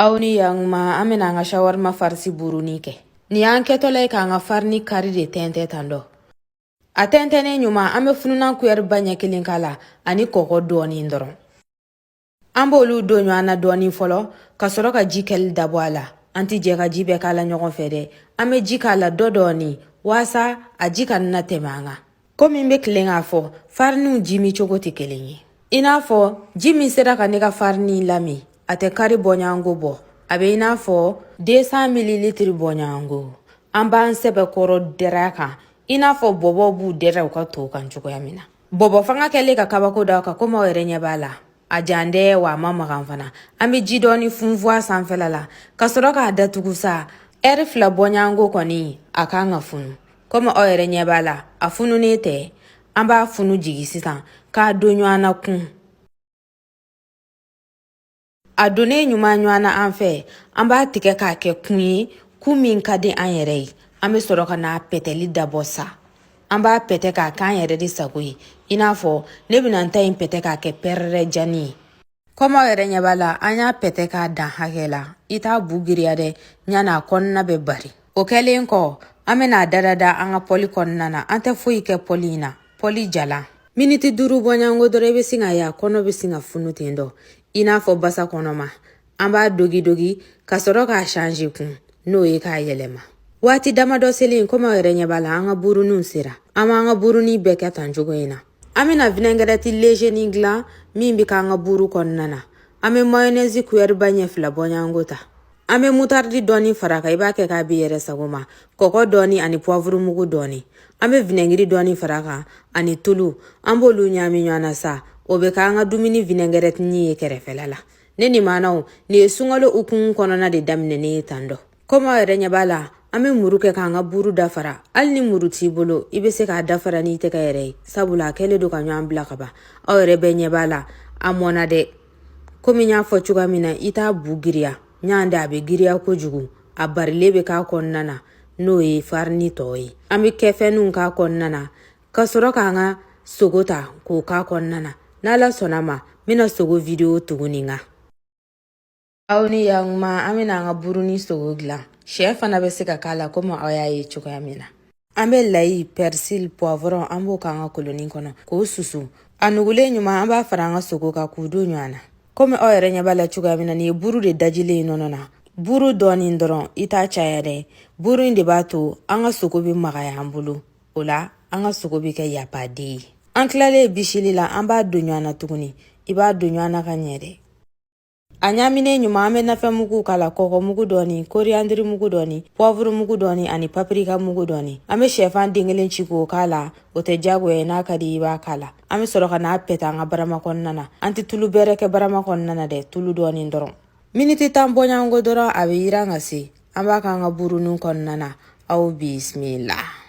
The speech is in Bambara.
Aw ni yakuma, an bɛna an ka shawarma farisi buruni kɛ. Nin y'an kɛtɔla ye k'an ka farini kari de tɛntɛn tan dɔ. A tɛntɛnnen ɲuman, an bɛ fununan kuyɛriba ɲɛ kelen k'a la ani kɔgɔ dɔɔnin dɔrɔn. An b'olu don ɲɔgɔn na dɔɔnin fɔlɔ ka sɔrɔ ka ji kɛli dabɔ a la. An tɛ jɛ ka ji bɛɛ k'a la ɲɔgɔn fɛ dɛ. An bɛ ji k'a la dɔ dɔɔnin waasa a ji kana na tɛmɛ an kan. Komi n bɛ tilen k'a fɔ, fariniw ji min cogo tɛ kelen ye. I n'a fɔ ji min sera ka ne ka farini lamin, a tɛ kari bɔɲɔgɔnko bɔ, a bɛ i n'a fɔ 200 mililitiri bɔɲɔgɔnko. An b'an sɛbɛkɔrɔ dɛrɛ a kan i n'a fɔ bɔbɔw b'u dɛrɛ u ka to kan cogoya min na. Bɔbɔ fanga kɛlen ka kabako da kan, komi aw yɛrɛ ɲɛ b'a la, a jan dɛ, wa a ma magan fana. An bɛ ji dɔɔni funfun a sanfɛla la ka sɔrɔ k'a datugu sa. Ɛri 2 bɔɲɔgɔnko kɔni, a kan ka funu. Komi aw yɛrɛ ɲɛ b'a la, a fununen tɛ. An b'a funu jigi sisan k'a don ɲɔgɔn na kun. A donnen ɲuman ɲɔgɔn na an fɛ, an b'a tigɛ k'a kɛ kun ye, kun min ka di an yɛrɛ ye. An bɛ sɔrɔ ka n'a pɛtɛli dabɔ sa. An b'a pɛtɛ k'a k'an yɛrɛ de sago ye, i n'a fɔ ne bɛna n ta in pɛtɛ k'a kɛ pɛrɛrɛ jani ye. Komi aw yɛrɛ ɲɛ b'a la, an y'a pɛtɛ k'a dan hakɛ la. I t'a bu giriya dɛ, ɲan'a kɔnɔna bɛ bari. O kɛlen kɔ, an bɛna a dadada an ka pɔli kɔnɔna na. An tɛ foyi kɛ pɔli in na, pɔli jalan. Miniti 5 bɔɲɔgɔnko dɔrɔn, i bɛ sin k'a ye a kɔnɔ bɛ sin ka funu ten dɔ, i n'a fɔ basa kɔnɔma. An b'a dogidogi ka sɔrɔ k'a changer kun, n'o ye k'a yɛlɛma. Waati damadɔ selen, komi aw yɛrɛ ɲɛ b'a la, an ka buruniw sera. An b'an ka buruni bɛɛ kɛ tan cogo in na. An bɛna vinaigrette léger nin dilan min bɛ k'an ka buru kɔnɔna na. An bɛ mayonnaise kuyɛriba ɲɛ 2 bɔɲɔgɔnko ta. An bɛ moutarde dɔɔni fara kan, i b'a kɛ k'a b'i yɛrɛ sago ma, kɔgɔ dɔɔni ani poivre mugu dɔɔni. An bɛ vinaigre dɔɔni fara kan ani tulu. An b'olu ɲaami ɲɔgɔn na sa. O bɛ k'an ka dumuni vinaigrette ye kɛrɛfɛla la. Ne ni maanaw, nin ye sunkalo hukumu kɔnɔna de daminɛnen ye tan dɔ. Komi aw yɛrɛ ɲɛ b'a la, an bɛ muru kɛ k'an ka buru dafara. Hali ni muru t'i bolo, i bɛ se k'a dafara n'i tɛgɛ yɛrɛ ye, sabula a kɛlen don ka ɲɔgɔn bila ka ban. Aw yɛrɛ bɛɛ ɲɛ b'a la, a mɔnna dɛ. Komi n y'a fɔ cogoya min na, i t'a bu giriya ɲan dɛ, a bɛ giriya kojugu. A barilen bɛ k'a kɔnɔna na, n'o ye farini tɔ ye. An bɛ kɛfɛnninw k'a kɔnɔna na ka sɔrɔ k'an ka sogo ta k'o k'a kɔnɔna na. N'Ala sɔnna ma, n bɛna sogo video tugu nin kan. Aw ni yakuma, an bɛna an ka buruni sogo dilan. Sɛ fana bɛ se ka k'a la, komi aw y'a ye cogoya min na. An bɛ layi, persil, poivron, an b'o k'an ka kolonin kɔnɔ k'o susu. A nugulen ɲuman, an b'a fara an ka sogo kan k'u don ɲɔgɔn na. Komi aw yɛrɛ ɲɛ b'a la cogoya min na, nin ye buru de dajilen ye nɔnɔ na. Buru dɔɔnin dɔrɔn, i t'a caya dɛ. Buru in de b'a to an ka sogo bɛ magaya an bolo. O la an ka sogo bɛ kɛ yapaden ye. An tilalen bisili la, an b'a don ɲɔgɔn na tuguni. I b'a don ɲɔgɔn na ka ɲɛ dɛ. A ɲaaminen ɲuman, an bɛ nafɛn mugu k'a la, kɔgɔ mugu dɔɔni, coriandre mugu dɔɔni, poivre mugu dɔɔni ani paprika mugu dɔɔni. An bɛ sɛfan den kelen ci k'o k'a la. O tɛ diyagoya ye, n'a ka di i b'a k'a la. An bɛ sɔrɔ ka n'a pɛtɛ an ka barama kɔnɔna na. An tɛ tulu bɛrɛ kɛ barama kɔnɔna na dɛ, tulu dɔɔni dɔrɔn. Miniti 10 bɔɲɔgɔnko dɔrɔn, a bɛ yiran ka se. An b'a k'an ka buruniw kɔnɔna na. Aw bisimila.